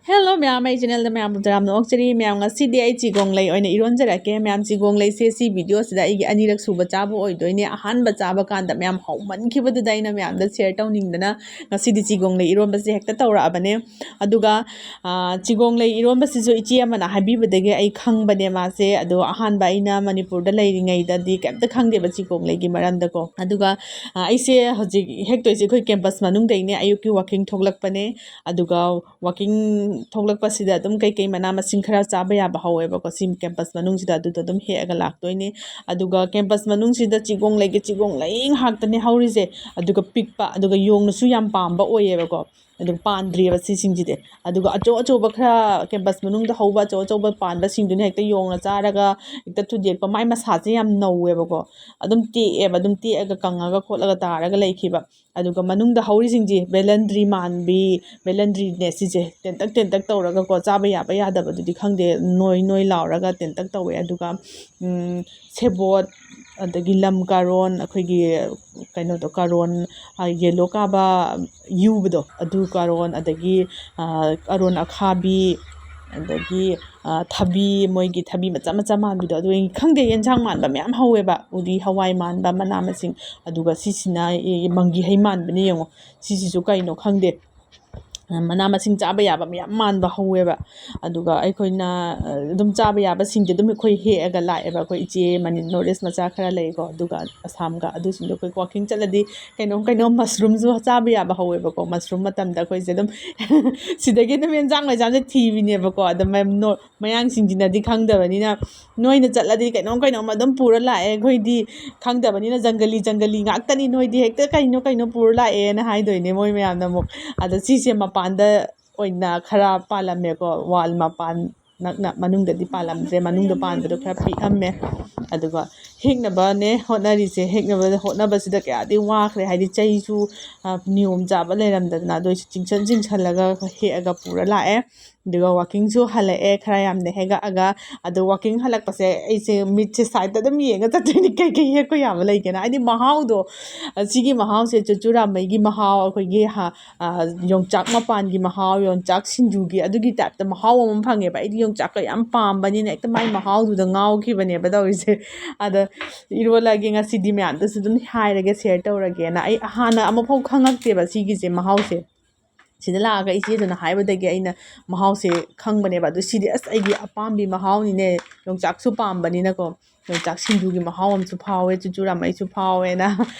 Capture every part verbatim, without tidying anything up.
Hello ꯃꯌꯥꯝ, ꯑꯩ ꯆꯦꯅꯦꯜꯗ ꯃꯌꯥꯝꯕꯨ ꯇꯔꯥꯝꯅ ꯑꯣꯛꯆꯔꯤ꯫ ꯃꯌꯥꯝ, ꯉꯁꯤꯗꯤ ꯑꯩ ꯆꯤꯒꯣꯡ ꯂꯩ ꯑꯣꯏꯅ ꯏꯔꯣꯟꯖꯔꯛꯀꯦ꯫ ꯃꯌꯥꯝ, ꯆꯤꯒꯣꯡ ꯂꯩꯁꯦ ꯁꯤ ꯚꯤꯗꯤꯑꯣꯁꯤꯗ ꯑꯩꯒꯤ ꯑꯅꯤꯔꯛ ꯁꯨꯕ ꯆꯥꯕ ꯑꯣꯏꯗꯣꯏꯅꯦ꯫ ꯑꯍꯥꯟꯕ ꯆꯥꯕ ꯀꯥꯟꯗ ꯃꯌꯥꯝ ꯍꯧꯃꯟꯈꯤꯕꯗꯨꯗ ꯑꯩꯅ ꯃꯌꯥꯝꯗ ꯁꯤꯌꯔ ꯇꯧꯅꯤꯡꯗꯅ ꯉꯁꯤꯗꯤ ꯆꯤꯒꯣꯡ ꯂꯩ ꯏꯔꯣꯟꯕꯁꯦ ꯍꯦꯛꯇ ꯇꯧꯔꯛꯑꯕꯅꯦ꯫ ꯑꯗꯨꯒ ꯆꯤꯒꯣꯡ ꯂꯩ ꯏꯔꯣꯟꯕꯁꯤꯁꯨ ꯏꯆꯦ ꯑꯃꯅ ꯍꯥꯏꯕꯤꯕꯗꯒꯤ ꯑꯩ ꯈꯪꯕꯅꯦ ꯃꯥꯁꯦ꯫ ꯑꯗꯣ ꯑꯍꯥꯟꯕ ꯑꯩꯅ ꯃꯅꯤꯄꯨꯔꯗ ꯂꯩꯔꯤꯉꯩꯗꯗꯤ ꯀꯩꯝꯇ ꯈꯪꯗꯦꯕ ꯆꯤꯒꯣꯡ ꯂꯩꯒꯤ ꯃꯔꯝꯗꯀꯣ꯫ ꯑꯗꯨꯒ ꯑꯩꯁꯦ ꯍꯧꯖꯤꯛ ꯍꯦꯛꯇꯣꯏꯁꯦ ꯑꯩꯈꯣꯏ ꯀꯦꯝꯄꯁ ꯃꯅꯨꯡꯗꯩꯅꯦ꯫ ꯑꯌꯨꯛꯀꯤ ꯋꯥꯛꯀꯤꯡ ꯊꯣꯛꯂꯛꯄꯅꯦ꯫ ꯑꯗꯨꯒ ꯋꯥꯛꯀꯤꯡ ꯊꯣꯛꯂꯛꯄꯁꯤꯗ ꯑꯗꯨꯝ ꯀꯩꯀꯩ ꯃꯅꯥ ꯃꯁꯤꯡ ꯈꯔ ꯆꯥꯕ ꯌꯥꯕ ꯍꯧꯋꯦꯕꯀꯣ, ꯁꯤ ꯀꯦꯝꯄꯁ ꯃꯅꯨꯡꯁꯤꯗ, ꯑꯗꯨꯗ ꯑꯗꯨꯝ ꯍꯦꯛꯑꯒ ꯂꯥꯛꯇꯣꯏꯅꯦ꯫ ꯑꯗꯨꯒ ꯀꯦꯝꯄꯁ ꯃꯅꯨꯡꯁꯤꯗ ꯆꯤꯒꯣꯡ ꯂꯩꯒꯤ ꯆꯤꯒꯣꯡ ꯂꯩ ꯉꯥꯛꯇꯅꯦ ꯍꯧꯔꯤꯁꯦ꯫ ꯑꯗꯨꯒ ꯄꯤꯛꯄ, ꯑꯗꯨꯒ ꯌꯣꯡꯅꯁꯨ ꯌꯥꯝ ꯄꯥꯝꯕ ꯑꯣꯏꯌꯦꯕꯀꯣ꯫ ꯑꯗꯨꯒ ꯄꯥꯟꯗ꯭ꯔꯤꯑꯕ ꯁꯤꯁꯤꯡꯁꯤꯗꯤ꯫ ꯑꯗꯨꯒ ꯑꯆꯧ ꯑꯆꯧꯕ ꯈꯔ ꯀꯦꯝꯄꯁ ꯃꯅꯨꯡꯗ ꯍꯧꯕ ꯑꯆꯧ ꯑꯆꯧꯕ ꯄꯥꯟꯕꯁꯤꯡꯗꯨꯅ ꯍꯦꯛꯇ ꯌꯣꯡꯅ ꯆꯥꯔꯒ ꯍꯦꯛꯇ ꯊꯨꯗꯦꯛꯄ, ꯃꯥꯏ ꯃꯁꯥꯁꯦ ꯌꯥꯝ ꯅꯧꯋꯦꯕꯀꯣ꯫ ꯑꯗꯨꯝ ꯇꯦꯛꯑꯦꯕ, ꯑꯗꯨꯝ ꯇꯦꯛꯑꯒ ꯀꯪꯉꯒ ꯈꯣꯠꯂꯒ ꯇꯥꯔꯒ ꯂꯩꯈꯤꯕ꯫ ꯑꯗꯨꯒ ꯃꯅꯨꯡꯗ ꯍꯧꯔꯤꯁꯤꯡꯁꯦ ꯕꯦꯂꯟꯗ꯭ꯔꯤ ꯃꯥꯟꯕꯤ, ꯕꯦꯂꯟꯗ꯭ꯔꯤꯅꯦ ꯁꯤꯁꯦ, ꯇꯦꯟꯇꯛ ꯇꯦꯟꯇꯛ ꯇꯧꯔꯒꯀꯣ꯫ ꯆꯥꯕ ꯌꯥꯕ ꯌꯥꯗꯕꯗꯨꯗꯤ ꯈꯪꯗꯦ, ꯅꯣꯏ ꯅꯣꯏ ꯂꯥꯎꯔꯒ ꯇꯦꯟꯇꯛ ꯇꯧꯋꯦ꯫ ꯑꯗꯨꯒ ꯁꯦꯕꯣꯠ, ꯑꯗꯒꯤ ꯂꯝ ꯀꯥꯔꯣꯟ, ꯑꯩꯈꯣꯏꯒꯤ ꯀꯩꯅꯣꯗꯣ, ꯀꯥꯔꯣꯟ, ꯌꯦꯂꯣ ꯀꯥꯕ ꯌꯨꯕꯗꯣ, ꯑꯗꯨ ꯀꯥꯔꯣꯟ, ꯑꯗꯒꯤ ꯀꯥꯔꯣꯟ ꯑꯈꯥꯕꯤ, ꯑꯗꯒꯤ ꯊꯕꯤ, ꯃꯣꯏꯒꯤ ꯊꯕꯤ ꯃꯆꯥ ꯃꯆꯥ ꯃꯥꯟꯕꯤꯗꯣ, ꯑꯗꯨ ꯈꯪꯗꯦ, ꯌꯦꯟꯁꯥꯡ ꯃꯥꯟꯕ ꯃꯌꯥꯝ ꯍꯧꯋꯦꯕ, ꯎꯔꯤ ꯍꯋꯥꯏ ꯃꯥꯟꯕ ꯃꯅꯥ ꯃꯁꯤꯡ꯫ ꯑꯗꯨꯒ ꯁꯤꯁꯤꯅ ꯃꯪꯒꯤ ꯍꯩ ꯃꯥꯟꯕꯅꯤ ꯌꯦꯡꯉꯣ꯫ ꯁꯤꯁꯤꯁꯨ ꯀꯩꯅꯣ ꯈꯪꯗꯦ, ꯃꯅꯥ ꯃꯁꯤꯡ ꯆꯥꯕ ꯌꯥꯕ ꯃꯌꯥꯝ ꯃꯥꯟꯕ ꯍꯧꯋꯦꯕ꯫ ꯑꯗꯨꯒ ꯑꯩꯈꯣꯏꯅ ꯑꯗꯨꯝ ꯆꯥꯕ ꯌꯥꯕꯁꯤꯡꯗꯤ ꯑꯗꯨꯝ ꯑꯩꯈꯣꯏ ꯍꯦꯛꯑꯒ ꯂꯥꯛꯑꯦꯕ꯫ ꯑꯩꯈꯣꯏ ꯏꯆꯦ ꯃꯅꯤ ꯅꯣꯔꯠ ꯏꯁ ꯃꯆꯥ ꯈꯔ ꯂꯩꯀꯣ, ꯑꯗꯨꯒ ꯑꯁꯥꯝꯒ, ꯑꯗꯨꯁꯤꯡꯗꯣ ꯑꯩꯈꯣꯏ ꯋꯥꯛꯀꯤꯡ ꯆꯠꯂꯗꯤ ꯀꯩꯅꯣꯝ ꯀꯩꯅꯣꯝ ꯃꯁꯔꯨꯝꯁꯨ ꯆꯥꯕ ꯌꯥꯕ ꯍꯧꯋꯦꯕꯀꯣ꯫ ꯃꯁꯔꯨꯝ ꯃꯇꯝꯗ ꯑꯩꯈꯣꯏꯁꯦ ꯑꯗꯨꯝ ꯁꯤꯗꯒꯤ ꯑꯗꯨꯝ ꯌꯦꯟꯁꯥꯡ ꯃꯩꯁꯥꯡꯁꯦ ꯊꯤꯕꯤꯅꯦꯕꯀꯣ꯫ ꯑꯗ ꯃꯌꯥꯝ ꯅꯣ-, ꯃꯌꯥꯡꯁꯤꯡꯁꯤꯅꯗꯤ ꯈꯪꯗꯕꯅꯤꯅ, ꯅꯣꯏꯅ ꯆꯠꯂꯗꯤ ꯀꯩꯅꯣꯝ ꯀꯩꯅꯣꯝ ꯑꯗꯨꯝ ꯄꯨꯔ ꯂꯥꯛꯑꯦ, ꯑꯩꯈꯣꯏꯗꯤ ꯈꯪꯗꯕꯅꯤꯅ ꯖꯪꯒꯂꯤ ꯖꯪꯒꯂꯤ ꯉꯥꯛꯇꯅꯤ, ꯅꯣꯏꯗꯤ ꯍꯦꯛꯇ ꯀꯩꯅꯣ ꯀꯩꯅꯣ ꯄꯨꯔ ꯂꯥꯛꯑꯦꯅ ꯍꯥꯏꯗꯣꯏꯅꯦ ꯃꯣꯏ ꯃꯌꯥꯝꯅ ꯑꯃꯨꯛ꯫ ꯑꯗ ꯁꯤꯁꯦ ꯃꯄꯥꯟꯗ ꯑꯣꯏꯅ ꯈꯔ ꯄꯥꯜꯂꯝꯃꯦꯀꯣ, ꯋꯥꯜ ꯃꯄꯥꯟ ꯅꯛꯅ, ꯃꯅꯨꯡꯗꯗꯤ ꯄꯥꯜꯂꯝꯗ꯭ꯔꯦ, ꯃꯅꯨꯡꯗ ꯄꯥꯟꯕꯗꯣ ꯈꯔ ꯄꯤꯛꯑꯝꯃꯦ꯫ ꯑꯗꯨꯒ ꯍꯦꯛꯅꯕꯅꯦ ꯍꯣꯠꯅꯔꯤꯁꯦ꯫ ꯍꯦꯛꯅꯕ ꯍꯣꯠꯅꯕꯁꯤꯗ ꯀꯌꯥꯗꯤ ꯋꯥꯈ꯭ꯔꯦ, ꯍꯥꯏꯗꯤ ꯆꯩꯁꯨ ꯅꯤꯌꯣꯝ ꯆꯥꯕ ꯂꯩꯔꯝꯗꯗꯅ꯫ ꯑꯗꯨ ꯑꯩꯁꯨ ꯆꯤꯡꯁꯟ ꯆꯤꯡꯁꯜꯂꯒ ꯍꯦꯛꯑꯒ ꯄꯨꯔ ꯂꯥꯛꯑꯦ꯫ ꯑꯗꯨꯒ ꯋꯥꯛꯀꯤꯡꯁꯨ ꯍꯜꯂꯛꯑꯦ ꯈꯔ ꯌꯥꯝꯅ ꯍꯦꯛꯑꯒ꯫ ꯑꯗꯣ ꯋꯥꯛꯀꯤꯡ ꯍꯜꯂꯛꯄꯁꯦ ꯑꯩꯁꯦ ꯃꯤꯠꯁꯦ ꯁꯥꯏꯠꯇ ꯑꯗꯨꯝ ꯌꯦꯡꯉ ꯆꯠꯇꯣꯏꯅꯤ, ꯀꯩꯀꯩ ꯍꯦꯛꯄ ꯌꯥꯕ ꯂꯩꯒꯦꯅ꯫ ꯍꯥꯏꯗꯤ ꯃꯍꯥꯎꯗꯣ, ꯑꯁꯤꯒꯤ ꯃꯍꯥꯎꯁꯦ ꯆꯨꯔꯆꯨꯔꯥꯃꯩꯒꯤ ꯃꯍꯥꯎ, ꯑꯩꯈꯣꯏꯒꯤ ꯌꯣꯡꯆꯥꯛ ꯃꯄꯥꯟꯒꯤ ꯃꯍꯥꯎ, ꯌꯣꯡꯆꯥꯛ ꯁꯤꯡꯖꯨꯒꯤ ꯑꯗꯨꯒꯤ ꯇꯥꯏꯞꯇ ꯃꯍꯥꯎ ꯑꯃ ꯐꯪꯉꯦꯕ꯫ ꯑꯩꯗꯤ ꯌꯣꯡꯆꯥꯛꯀ ꯌꯥꯝ ꯄꯥꯝꯕꯅꯤꯅ ꯍꯦꯛꯇ ꯃꯥꯏ ꯃꯍꯥꯎꯗꯨꯗ ꯉꯥꯎꯈꯤꯕꯅꯦꯕ ꯇꯧꯔꯤꯁꯦ꯫ ꯑꯗ ꯏꯔꯣꯜꯂꯒꯦ ꯉꯁꯤꯗꯤ, ꯃꯌꯥꯝꯗꯁꯨ ꯑꯗꯨꯝ ꯍꯥꯏꯔꯒꯦ, ꯁꯤꯌꯔ ꯇꯧꯔꯒꯦꯅ꯫ ꯑꯩ ꯍꯥꯟꯅ ꯑꯃꯐꯥꯎ ꯈꯪꯉꯛꯇꯦꯕ ꯁꯤꯒꯤꯁꯦ ꯃꯍꯥꯎꯁꯦ꯫ ꯁꯤꯗ ꯂꯥꯛꯑꯒ ꯏꯆꯦꯗꯨꯅ ꯍꯥꯏꯕꯗꯒꯤ ꯑꯩꯅ ꯃꯍꯥꯎꯁꯦ ꯈꯪꯕꯅꯦꯕ꯫ ꯑꯗꯨ ꯁꯤꯗꯤ ꯑꯁ ꯑꯩꯒꯤ ꯑꯄꯥꯝꯕꯤ ꯃꯍꯥꯎꯅꯤꯅꯦ, ꯌꯣꯡꯆꯥꯛꯁꯨ ꯄꯥꯝꯕꯅꯤꯅꯀꯣ꯫ ꯌꯣꯡꯆꯥꯛ ꯁꯤꯡꯖꯨꯒꯤ ꯃꯍꯥꯎ ꯑꯃꯁꯨ ꯐꯥꯎꯋꯦ, ꯆꯨꯔꯆꯨꯔꯥꯃꯩꯁꯨ ꯐꯥꯎꯋꯦꯅ꯫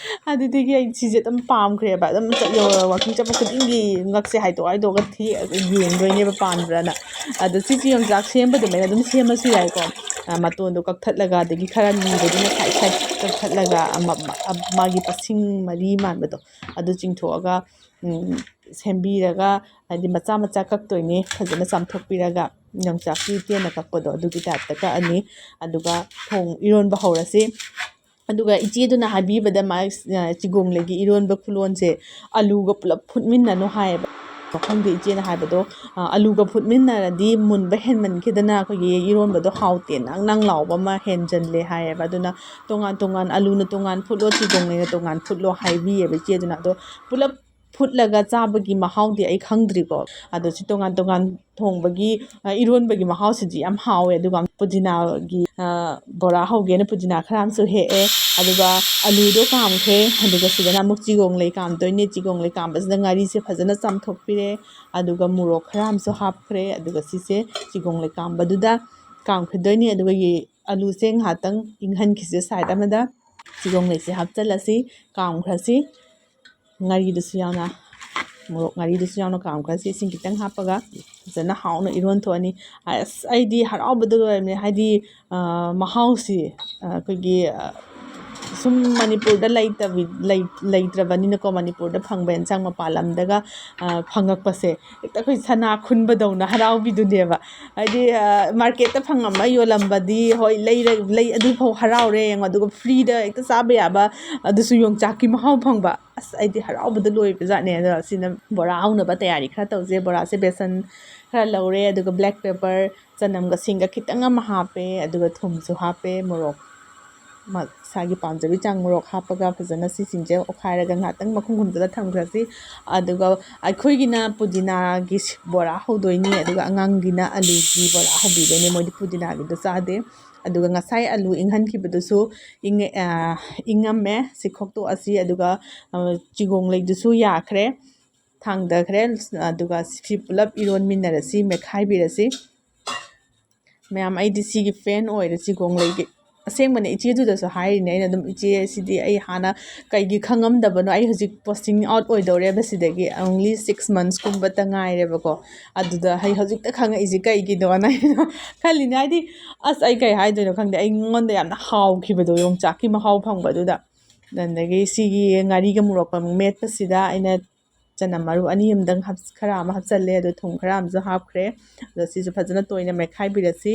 ꯑꯗꯨꯗꯒꯤ ꯑꯩ ꯁꯤꯁꯦ ꯑꯗꯨꯝ ꯄꯥꯝꯈ꯭ꯔꯦꯕ꯫ ꯑꯗꯨꯝ ꯆꯠ-, ꯋꯥꯛꯀꯤꯡ ꯆꯠꯄ ꯈꯨꯗꯤꯡꯒꯤ ꯉꯛꯁꯦ ꯍꯥꯏꯗꯣꯛ ꯍꯥꯏꯗꯣꯛꯑꯒ ꯊꯦꯛꯑꯒ ꯌꯦꯡꯗꯣꯏꯅꯦꯕ ꯄꯥꯟꯕ꯭ꯔꯥꯅ꯫ ꯑꯗꯣ ꯁꯤꯁꯦ ꯌꯣꯡꯆꯥꯛ ꯁꯦꯝꯕꯗꯨꯃꯥꯏꯅ ꯑꯗꯨꯝ ꯁꯦꯝꯃꯁꯨ ꯌꯥꯏꯀꯣ꯫ ꯃꯇꯣꯟꯗꯣ ꯀꯛꯊꯠꯂꯒ, ꯑꯗꯒꯤ ꯈꯔ ꯂꯤꯕꯗꯨꯅ ꯁꯥꯏꯠ ꯁꯥꯏꯠ ꯀꯛꯊꯠꯂꯒ, ꯃꯥꯒꯤ ꯄꯁꯤꯡ ꯃꯔꯤ ꯃꯥꯟꯕꯗꯣ ꯑꯗꯨ ꯆꯤꯡꯊꯣꯛꯑꯒ, ꯁꯦꯝꯕꯤꯔꯒ, ꯍꯥꯏꯗꯤ ꯃꯆꯥ ꯃꯆꯥ ꯀꯛꯇꯣꯏꯅꯦ꯫ ꯐꯖꯅ ꯆꯥꯝꯊꯣꯛꯄꯤꯔꯒ, ꯌꯣꯡꯆꯥꯛꯀꯤ ꯇꯦꯟꯅ ꯀꯛꯄꯗꯣ ꯑꯗꯨꯒꯤ ꯇꯥꯏꯞꯇ ꯀꯛꯑꯅꯤ꯫ ꯑꯗꯨꯒ ꯊꯣꯡ, ꯏꯔꯣꯟꯕ ꯍꯧꯔꯁꯤ꯫ ꯑꯗꯨꯒ ꯏꯆꯦꯗꯨꯅ ꯍꯥꯏꯕꯤꯕꯗ, ꯃꯥ ꯆꯤꯒꯣꯡꯂꯩꯒꯤ ꯏꯔꯣꯟꯕ ꯈꯨꯂꯣꯟꯁꯦ ꯑꯂꯨꯒ ꯄꯨꯂꯞ ꯐꯨꯠꯃꯤꯟꯅꯅꯨ ꯍꯥꯏꯌꯦꯕ꯫ ꯈꯪꯗꯦ, ꯏꯆꯦꯅ ꯍꯥꯏꯕꯗꯣ, ꯑꯂꯨꯒ ꯐꯨꯠꯃꯤꯟꯅꯔꯗꯤ ꯃꯨꯟꯕ ꯍꯦꯟꯃꯟꯈꯤꯗꯅ ꯑꯩꯈꯣꯏꯒꯤ ꯏꯔꯣꯟꯕꯗꯣ ꯍꯥꯎꯇꯦ, ꯅꯪ ꯅꯪ ꯂꯥꯎꯕ ꯑꯃ ꯍꯦꯟꯖꯜꯂꯦ ꯍꯥꯏꯌꯦꯕ꯫ ꯑꯗꯨꯅ ꯇꯣꯉꯥꯟ ꯇꯣꯉꯥꯟ, ꯑꯂꯨꯅ ꯇꯣꯉꯥꯟ ꯐꯨꯠꯂꯣ, ꯆꯤꯒꯣꯡꯂꯩꯅ ꯇꯣꯉꯥꯟ ꯐꯨꯠꯂꯣ ꯍꯥꯏꯕꯤꯌꯦꯕ ꯏꯆꯦꯗꯨꯅ꯫ ꯑꯗꯣ ꯄꯨꯂꯞ ꯐꯨꯠꯂꯒ ꯆꯥꯕꯒꯤ ꯃꯍꯥꯎꯗꯤ ꯑꯩ ꯈꯪꯗ꯭ꯔꯤꯀꯣ꯫ ꯑꯗꯣ ꯁꯤ ꯇꯣꯉꯥꯟ ꯇꯣꯉꯥꯟ ꯊꯣꯡꯕꯒꯤ, ꯏꯔꯣꯟꯕꯒꯤ ꯃꯍꯥꯎꯁꯤꯗꯤ ꯌꯥꯝ ꯍꯥꯎꯋꯦ꯫ ꯑꯗꯨꯒ ꯄꯨꯗꯤꯅꯥꯒꯤ ꯕꯣꯔꯥ ꯍꯧꯒꯦꯅ ꯄꯨꯗꯤꯅꯥ ꯈꯔ ꯑꯃꯁꯨ ꯍꯦꯛꯑꯦ꯫ ꯑꯗꯨꯒ ꯑꯂꯨꯗꯣ ꯀꯥꯝꯈ꯭ꯔꯦ꯫ ꯑꯗꯨꯒ ꯁꯤꯗꯅ ꯑꯃꯨꯛ ꯆꯤꯒꯣꯡꯂꯩ ꯀꯥꯝꯗꯣꯏꯅꯦ꯫ ꯆꯤꯒꯣꯡꯂꯩ ꯀꯥꯝꯕꯁꯤꯗ ꯉꯥꯔꯤꯁꯦ ꯐꯖꯅ ꯆꯥꯝꯊꯣꯛꯄꯤꯔꯦ꯫ ꯑꯗꯨꯒ ꯃꯣꯔꯣꯛ ꯈꯔ ꯑꯃꯁꯨ ꯍꯥꯞꯈ꯭ꯔꯦ꯫ ꯑꯗꯨꯒ ꯁꯤꯁꯦ ꯆꯤꯒꯣꯡꯂꯩ ꯀꯥꯝꯕꯗꯨꯗ ꯀꯥꯝꯈꯤꯗꯣꯏꯅꯦ꯫ ꯑꯗꯨꯒ ꯑꯂꯨꯁꯦ ꯉꯥꯏꯍꯥꯛꯇꯪ ꯏꯪꯍꯟꯈꯤꯁꯦ ꯁꯥꯏꯠ ꯑꯃꯗ꯫ ꯆꯤꯒꯣꯡꯂꯩꯁꯦ ꯍꯥꯞꯆꯤꯜꯂꯁꯤ, ꯀꯥꯝꯈ꯭ꯔꯁꯤ꯫ ꯉꯥꯔꯤꯗꯨꯁꯨ ꯌꯥꯎꯅ, ꯃꯣꯔꯣꯛ ꯉꯥꯔꯤꯗꯨꯁꯨ ꯌꯥꯎꯅ ꯀꯥꯝꯈ꯭ꯔꯁꯤ꯫ ꯏꯁꯤꯡ ꯈꯤꯇꯪ ꯍꯥꯞꯄꯒ ꯐꯖꯅ ꯍꯥꯎꯅ ꯏꯔꯣꯟ ꯊꯣꯛꯑꯅꯤ꯫ ꯑꯁ, ꯑꯩꯗꯤ ꯍꯔꯥꯎꯕꯗ ꯂꯣꯏꯔꯕꯅꯦ꯫ ꯍꯥꯏꯗꯤ, ꯃꯍꯥꯎꯁꯤ, ꯑꯩꯈꯣꯏꯒꯤ, ꯁꯨꯝ ꯃꯅꯤꯄꯨꯔꯗ ꯂꯩꯇꯕꯤ-, ꯂꯩ-, ꯂꯩꯇ꯭ꯔꯕꯅꯤꯅꯀꯣ, ꯃꯅꯤꯄꯨꯔꯗ ꯐꯪꯕ ꯑꯦꯟꯁꯥꯡ ꯃꯄꯥꯟ ꯂꯝꯗꯒ, ꯑ, ꯐꯪꯉꯛꯄꯁꯦ ꯍꯦꯛꯇ ꯑꯩꯈꯣꯏ ꯁꯅꯥ ꯈꯨꯟꯕꯗꯧꯅ ꯍꯔꯥꯎꯕꯤꯗꯨꯅꯦꯕ꯫ ꯍꯥꯏꯗꯤ, ꯑ, ꯃꯥꯔꯀꯦꯠꯇ ꯐꯪꯉꯝꯕ ꯌꯣꯜꯂꯝꯕꯗꯤ ꯍꯣꯏ ꯂꯩꯔ-, ꯂꯩ-, ꯑꯗꯨꯐꯥꯎ ꯍꯔꯥꯎꯔꯦ ꯌꯦꯡꯉꯣ, ꯑꯗꯨꯒ ꯐ꯭ꯔꯤꯗ ꯍꯦꯛꯇ ꯆꯥꯕ ꯌꯥꯕ, ꯑꯗꯨꯁꯨ ꯌꯣꯡꯆꯥꯛꯀꯤ ꯃꯍꯥꯎ ꯐꯪꯕ꯫ ꯑꯁ, ꯑꯩꯗꯤ ꯍꯔꯥꯎꯕꯗ ꯂꯣꯏꯕ ꯖꯥꯠꯅꯦ꯫ ꯑꯗꯣ ꯁꯤꯅ ꯕꯣꯔꯥ ꯍꯧꯅꯕ ꯇꯌꯥꯔꯤ ꯈꯔ ꯇꯧꯁꯦ꯫ ꯕꯣꯔꯥꯁꯦ ꯕꯦꯁꯟ ꯈꯔ ꯂꯧꯔꯦ, ꯑꯗꯨꯒ ꯕ꯭ꯂꯦꯛ ꯄꯦꯄꯔ, ꯆꯅꯝꯒ ꯁꯤꯡꯒ ꯈꯤꯇꯪ ꯑꯃ ꯍꯥꯞꯄꯦ, ꯑꯗꯨꯒ ꯊꯨꯝꯁꯨ ꯍꯥꯞꯄꯦ, ꯃꯣꯔꯣꯛ ꯃꯁꯥꯒꯤ ꯄꯥꯝꯖꯕꯤ ꯆꯥꯡ ꯃꯣꯔꯣꯛ ꯍꯥꯞꯄꯒ ꯐꯖꯅ ꯁꯤꯁꯤꯡꯁꯦ ꯑꯣꯠꯈꯥꯏꯔꯒ ꯉꯥꯛꯇꯪ ꯃꯈꯨꯝ ꯈꯨꯝꯖꯤꯜꯂ ꯊꯝꯈ꯭ꯔꯁꯤ꯫ ꯑꯗꯨꯒ ꯑꯩꯈꯣꯏꯒꯤꯅ ꯄꯨꯗꯤꯅꯥꯒꯤ ꯁꯤ-, ꯕꯣꯔꯥ ꯍꯧꯗꯣꯏꯅꯤ, ꯑꯗꯨꯒ ꯑꯉꯥꯡꯒꯤꯅ ꯑꯂꯨꯒꯤ ꯕꯣꯔꯥ ꯍꯧꯕꯤꯗꯣꯏꯅꯤ꯫ ꯃꯣꯏꯗꯤ ꯄꯨꯗꯤꯅꯥꯒꯤꯗꯣ ꯆꯥꯗꯦ꯫ ꯑꯗꯨꯒ ꯉꯁꯥꯏ ꯑꯂꯨ ꯏꯪꯍꯟꯈꯤꯕꯗꯨꯁꯨ ꯏꯪꯉꯦ-, ꯑ, ꯏꯪꯉꯝꯃꯦ꯫ ꯁꯤ ꯈꯣꯛꯇꯣꯛꯑꯁꯤ꯫ ꯑꯗꯨꯒ, ꯑ, ꯆꯤꯒꯣꯡ ꯂꯩꯗꯨꯁꯨ ꯌꯥꯈ꯭ꯔꯦ꯫ ꯊꯥꯡꯗꯈ꯭ꯔꯦ꯫ ꯑꯗꯨꯒ ꯁꯤ ꯄꯨꯂꯞ ꯏꯔꯣꯟꯃꯤꯟꯅꯔꯁꯤ, ꯃꯦꯠꯈꯥꯏꯕꯤꯔꯁꯤ꯫ ꯃꯌꯥꯝ, ꯑꯩꯗꯤ ꯁꯤꯒꯤ ꯐꯦꯟ ꯑꯣꯏꯔꯦ, ꯆꯤꯒꯣꯡ ꯂꯩꯒꯤ꯫ ꯑꯁꯦꯡꯕꯅꯦ, ꯏꯆꯦꯗꯨꯗꯁꯨ ꯍꯥꯏꯔꯤꯅꯦ ꯑꯩꯅ ꯑꯗꯨꯝ, "ꯏꯆꯦ, ꯁꯤꯗꯤ ꯑꯩ ꯍꯥꯟꯅ ꯀꯩꯒꯤ ꯈꯪꯉꯝꯗꯕꯅꯣ? ꯑꯩ ꯍꯧꯖꯤꯛ posting out ꯑꯣꯏꯗꯧꯔꯦꯕ ꯁꯤꯗꯒꯤ, only six months ꯀꯨꯝꯕꯇ ꯉꯥꯏꯔꯦꯕꯀꯣ꯫ ꯑꯗꯨꯗ ꯑꯩ ꯍꯧꯖꯤꯛꯇ ꯈꯪꯉꯛꯏꯁꯦ ꯀꯩꯒꯤꯅꯣꯅ?" ꯑꯩꯅ ꯈꯜꯂꯤꯅꯦ꯫ ꯍꯥꯏꯗꯤ, ꯑꯁ, ꯑꯩ ꯀꯩ ꯍꯥꯏꯗꯣꯏꯅꯣ ꯈꯪꯗꯦ꯫ ꯑꯩꯉꯣꯟꯗ ꯌꯥꯝꯅ ꯍꯥꯎꯈꯤꯕꯗꯣ, ꯌꯣꯡꯆꯥꯛꯀꯤ ꯃꯍꯥꯎ ꯐꯪꯕꯗꯨꯗ꯫ ꯑꯗꯒꯤ ꯁꯤꯒꯤ ꯉꯥꯔꯤꯒ ꯃꯣꯔꯣꯛꯀ ꯃꯦꯠꯄꯁꯤꯗ ꯑꯩꯅ ꯆꯅꯝ ꯃꯔꯨ ꯑꯅꯤ ꯑꯃꯗꯪ ꯍꯥꯞ-, ꯈꯔ ꯑꯃ ꯍꯥꯞꯆꯜꯂꯦ, ꯑꯗꯣ ꯊꯨꯝ ꯈꯔ ꯑꯃꯁꯨ ꯍꯥꯞꯈ꯭ꯔꯦ꯫ ꯑꯗꯣ ꯁꯤꯁꯨ ꯐꯖꯅ ꯇꯣꯏꯅ ꯃꯦꯠꯈꯥꯏꯕꯤꯔꯁꯤ꯫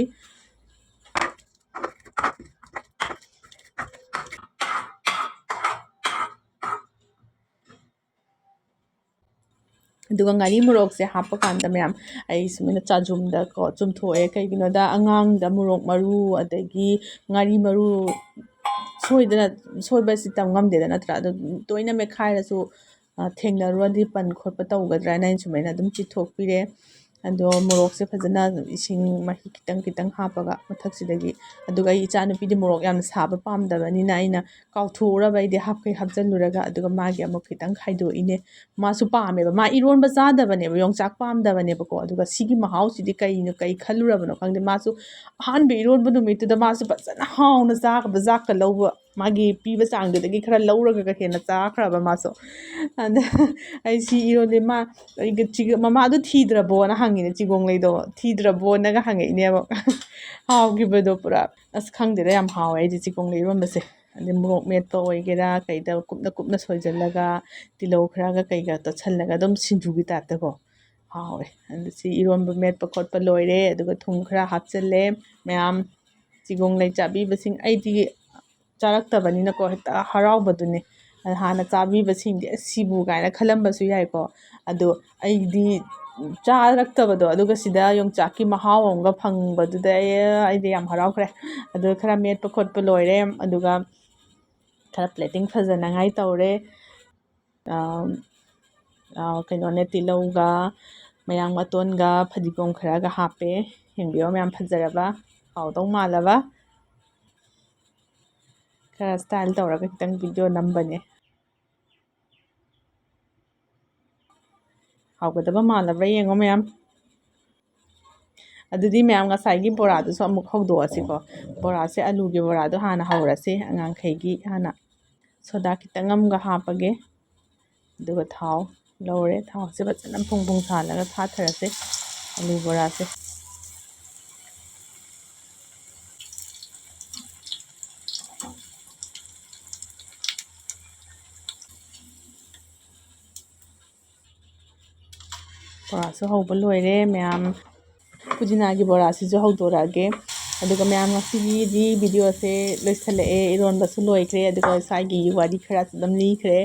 ꯑꯗꯨꯒ ꯉꯥꯔꯤ ꯃꯣꯔꯣꯛꯁꯦ ꯍꯥꯞꯄ ꯀꯥꯟꯗ, ꯃꯌꯥꯝ, ꯑꯩ ꯁꯨꯃꯥꯏꯅ ꯆꯥꯖꯨꯝꯗꯀꯣ ꯆꯨꯝꯊꯣꯛꯑꯦ꯫ ꯀꯩꯒꯤꯅꯣꯗ, ꯑꯉꯥꯡꯗ ꯃꯣꯔꯣꯛ ꯃꯔꯨ ꯑꯗꯒꯤ ꯉꯥꯔꯤ ꯃꯔꯨ ꯁꯣꯏꯗꯅ, ꯁꯣꯏꯕꯁꯤ ꯇꯝ ꯉꯝꯗꯦꯗ, ꯅꯠꯇ꯭ꯔꯥ? ꯑꯗꯨ ꯇꯣꯏꯅ ꯃꯦꯠꯈꯥꯏꯔꯁꯨ, ꯑ, ꯊꯦꯡꯅꯔꯨꯔꯗꯤ ꯄꯟ ꯈꯣꯠꯄ ꯇꯧꯒꯗ꯭ꯔꯥ ꯍꯥꯏꯅ ꯑꯩꯅ ꯁꯨꯃꯥꯏꯅ ꯑꯗꯨꯝ ꯆꯤꯊꯣꯛꯄꯤꯔꯦ꯫ ꯑꯗꯣ ꯃꯣꯔꯣꯛꯁꯦ ꯐꯖꯅ ꯏꯁꯤꯡ ꯃꯍꯤ ꯈꯤꯇꯪ ꯈꯤꯇꯪ ꯍꯥꯞꯄꯒ ꯃꯊꯛꯁꯤꯗꯒꯤ, ꯑꯗꯨꯒ ꯑꯩ ꯏꯆꯥꯅꯨꯄꯤꯗꯤ ꯃꯣꯔꯣꯛ ꯌꯥꯝꯅ ꯁꯥꯕ ꯄꯥꯝꯗꯕꯅꯤꯅ ꯑꯩꯅ ꯀꯥꯎꯊꯣꯛꯎꯔꯕ, ꯑꯩꯗꯤ ꯍꯥꯞꯈꯩ ꯍꯥꯞꯆꯜꯂꯨꯔꯒ, ꯑꯗꯨꯒ ꯃꯥꯒꯤ ꯑꯃꯨꯛ ꯈꯤꯇꯪ ꯈꯥꯏꯗꯣꯛꯏꯅꯦ꯫ ꯃꯥꯁꯨ ꯄꯥꯝꯃꯦꯕ, ꯃꯥ ꯏꯔꯣꯟꯕ ꯆꯥꯗꯕꯅꯦꯕ, ꯌꯣꯡꯆꯥꯛ ꯄꯥꯝꯗꯕꯅꯦꯕꯀꯣ꯫ ꯑꯗꯨꯒ ꯁꯤꯒꯤ ꯃꯍꯥꯎꯁꯤꯗꯤ ꯀꯩꯅꯣ, ꯀꯩ ꯈꯜꯂꯨꯔꯕꯅꯣ ꯈꯪꯗꯦ, ꯃꯥꯁꯨ ꯑꯍꯥꯟꯕ ꯏꯔꯣꯟꯕ ꯅꯨꯃꯤꯠꯇꯨꯗ ꯃꯥꯁꯨ ꯐꯖꯅ ꯍꯥꯎꯅ ꯆꯥꯈ꯭ꯔꯕ, ꯖꯥꯛꯀ ꯂꯧꯕ, ꯃꯥꯒꯤ ꯄꯤꯕ ꯆꯥꯡꯗꯨꯗꯒꯤ ꯈꯔ ꯂꯧꯔꯒ ꯍꯦꯟꯅ ꯆꯥꯈ꯭ꯔꯕ ꯃꯥꯁꯨ꯫ ꯑꯗ ꯑꯩ ꯁꯤ ꯏꯔꯣꯟꯗꯦ, ꯃꯥ, ꯑꯩꯒ ꯆꯤꯒ-, "ꯃꯃꯥꯗꯣ ꯊꯤꯗ꯭ꯔꯕꯣꯅ?" ꯍꯪꯉꯤꯅꯦ, ꯆꯤꯒꯣꯡꯂꯩꯗꯣ ꯊꯤꯗ꯭ꯔꯕꯣꯅꯒ ꯍꯪꯉꯛꯏꯅꯦꯕ꯫ ꯍꯥꯎꯈꯤꯕꯗꯣ ꯄꯨꯔꯥ꯫ ꯑꯁ, ꯈꯪꯗꯦꯗ, ꯌꯥꯝ ꯍꯥꯎꯋꯦ ꯑꯩꯗꯤ ꯆꯤꯒꯣꯡꯂꯩ ꯏꯔꯣꯟꯕꯁꯦ꯫ ꯑꯗꯩ ꯃꯣꯔꯣꯛ ꯃꯦꯠꯄ ꯑꯣꯏꯒꯦꯔꯥ, ꯀꯩꯗ ꯀꯨꯞꯅ ꯀꯨꯞꯅ ꯁꯣꯏꯖꯜꯂꯒ, ꯇꯤꯜꯍꯧ ꯈꯔꯒ ꯀꯩꯒ ꯇꯣꯠꯁꯜꯂꯒ ꯑꯗꯨꯝ ꯁꯤꯡꯖꯨꯒꯤ typeꯇꯀꯣ꯫ ꯍꯥꯎꯋꯦ꯫ ꯑꯗꯨ ꯁꯤ ꯏꯔꯣꯟꯕ ꯃꯦꯠꯄ ꯈꯣꯠꯄ ꯂꯣꯏꯔꯦ, ꯑꯗꯨꯒ ꯊꯨꯝ ꯈꯔ ꯍꯥꯞꯆꯤꯜꯂꯦ꯫ ꯃꯌꯥꯝ ꯆꯤꯒꯣꯡ ꯂꯩ ꯆꯥꯕꯤꯕꯁꯤꯡ, ꯑꯩꯗꯤ ꯆꯥꯔꯛꯇꯕꯅꯤꯅꯀꯣ, ꯍꯦꯛꯇ ꯍꯔꯥꯎꯕꯗꯨꯅꯦ꯫ ꯑꯗ ꯍꯥꯟꯅ ꯆꯥꯕꯤꯕꯁꯤꯡꯗꯤ "ꯑꯁ, ꯁꯤꯕꯨ" ꯀꯥꯏꯅ ꯈꯜꯂꯝꯕꯁꯨ ꯌꯥꯏꯀꯣ꯫ ꯑꯗꯣ ꯑꯩꯗꯤ ꯆꯥꯔꯛꯇꯕꯗꯣ, ꯑꯗꯨꯒ ꯁꯤꯗ ꯌꯣꯡꯆꯥꯛꯀꯤ ꯃꯍꯥꯎ ꯑꯃꯒ ꯐꯪꯕꯗꯨꯗ ꯑꯩ, ꯑꯩꯗꯤ ꯌꯥꯝ ꯍꯔꯥꯎꯈ꯭ꯔꯦ꯫ ꯑꯗꯨ ꯈꯔ ꯃꯦꯠꯄ ꯈꯣꯠꯄ ꯂꯣꯏꯔꯦ, ꯑꯗꯨꯒ ꯈꯔ plating ꯐꯖꯅꯉꯥꯏ ꯇꯧꯔꯦ꯫ ꯑꯥ, ꯑꯥ, ꯀꯩꯅꯣꯅꯦ, ꯇꯤꯜꯍꯧꯒ, ꯃꯌꯥꯡ ꯃꯇꯣꯟꯒ, ꯐꯗꯤꯒꯣꯝ ꯈꯔꯒ ꯍꯥꯞꯄꯦ꯫ ꯌꯦꯡꯕꯤꯌꯣ ꯃꯌꯥꯝ, ꯐꯖꯔꯕ, ꯍꯥꯎꯗꯧ ꯃꯥꯜꯂꯕ꯫ ꯈꯔ style ꯇꯧꯔꯒ ꯈꯤꯇꯪ video ꯅꯝꯕꯅꯦ꯫ ꯍꯥꯎꯒꯗꯕ ꯃꯥꯜꯂꯕ꯭ꯔꯥ ꯌꯦꯡꯉꯣ ꯃꯌꯥꯝ꯫ ꯑꯗꯨꯗꯤ ꯃꯌꯥꯝ, ꯉꯁꯥꯏꯒꯤ ꯕꯣꯔꯥꯗꯨꯁꯨ ꯑꯃꯨꯛ ꯍꯧꯗꯣꯛꯑꯁꯤꯀꯣ꯫ ꯕꯣꯔꯥꯁꯦ, ꯑꯂꯨꯒꯤ ꯕꯣꯔꯥꯗꯣ ꯍꯥꯟꯅ ꯍꯧꯔꯁꯤ꯫ ꯑꯉꯥꯡꯈꯩꯒꯤ ꯍꯥꯟꯅ soda ꯈꯤꯇꯪ ꯑꯃꯒ ꯍꯥꯞꯄꯒꯦ꯫ ꯑꯗꯨꯒ ꯊꯥꯎ ꯂꯧꯔꯦ꯫ ꯊꯥꯎꯁꯦ ꯐꯖꯅ ꯐꯣꯡ ꯐꯣꯡ ꯁꯥꯍꯜꯂꯒ ꯊꯥꯊꯔꯁꯦ ꯑꯂꯨ ꯕꯣꯔꯥꯁꯦ꯫ ꯕꯣꯔꯥꯁꯨ ꯍꯧꯕ ꯂꯣꯏꯔꯦ ꯃꯌꯥꯝ꯫ ꯄꯨꯗꯤꯅꯥꯒꯤ ꯕꯣꯔꯥꯁꯤꯁꯨ ꯍꯧꯗꯣꯔꯛꯑꯒꯦ꯫ ꯑꯗꯨꯒ ꯃꯌꯥꯝ, ꯉꯁꯤꯒꯤꯗꯤ videoꯁꯦ ꯂꯣꯏꯁꯤꯜꯂꯛꯑꯦ꯫ ꯏꯔꯣꯟꯕꯁꯨ ꯂꯣꯏꯈ꯭ꯔꯦ, ꯑꯗꯨꯒ ꯁ꯭ꯋꯥꯏꯒꯤ ꯋꯥꯔꯤ ꯈꯔꯁꯨ ꯑꯗꯨꯝ ꯂꯤꯈ꯭ꯔꯦ꯫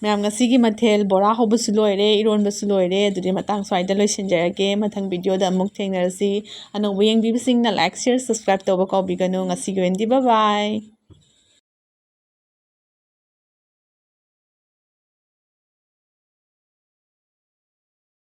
ꯃꯌꯥꯝ, ꯉꯁꯤꯒꯤ ꯃꯊꯦꯜ ꯕꯣꯔꯥ ꯍꯧꯕꯁꯨ ꯂꯣꯏꯔꯦ, ꯏꯔꯣꯟꯕꯁꯨ ꯂꯣꯏꯔꯦ꯫ ꯑꯗꯨꯗꯤ ꯃꯇꯥꯡ ꯁ꯭ꯋꯥꯏꯗ ꯂꯣꯏꯁꯤꯟꯖꯔꯒꯦ꯫ ꯃꯊꯪ videoꯗ ꯑꯃꯨꯛ ꯊꯦꯡꯅꯔꯁꯤ꯫ ꯑꯅꯧꯕ ꯌꯦꯡꯕꯤꯕꯁꯤꯡꯅ like, share, subscribe ꯇꯧꯕ ꯀꯥꯎꯕꯤꯒꯅꯨ꯫ ꯉꯁꯤꯒꯤ ꯑꯣꯏꯅꯗꯤ bye bye꯫